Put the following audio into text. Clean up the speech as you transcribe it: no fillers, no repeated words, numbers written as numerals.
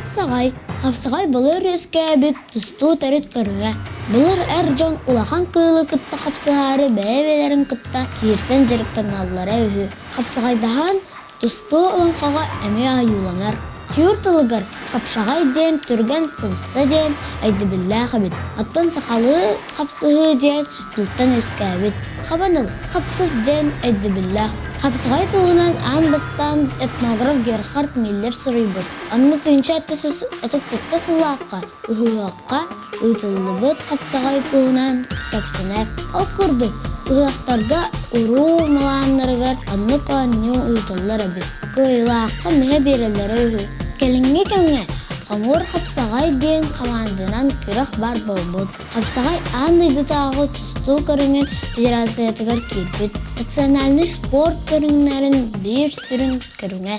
Хапсаҕай. Хапсаҕай былыр үөскээбит тустуу төрүт көрүҥэ. Былыр эр дьон улахан кыылы кытта хапсыһаары бэйэ-бэйэлэрин кытта киирсэн дьарыктаналлара үһү. Хапсаҕайдаһан тустуу олоҥхоҕо эмиэ ойууланар. Түүр тылыгар хапшаҕай диэн түргэн сымса диэн өйдөбүллээх эбит. Оттон сахалыы хапсыһыы диэн тылтан үөскээбит. Хабаныл хапсыс диэн өйдөбүллээх. Хапсаҕай туһунан аан бастаан этнограф Герхард Миллер суруйбут. Онно 1737 сыллаахха ыһыахха ыытыллыбыт хапсаҕай туһунан кэпсэнэр. Ол курдук, ыһыахтарга уруу малааннарыгар оннук оонньуу ыытыллар эбит. Кыайыылаахха мүһэ биэрэллэрэ үһү. Кэлиҥҥи кэмҥэ хомуур хапсаҕай диэн хамаанданан күрэх баар буолбут. Хапсаҕай аан дойдутааҕы тустуу көрүҥүн федерациятыгар киирбит. Национальнай спорт көрүҥнэрин биир сүрүн көрүҥэ.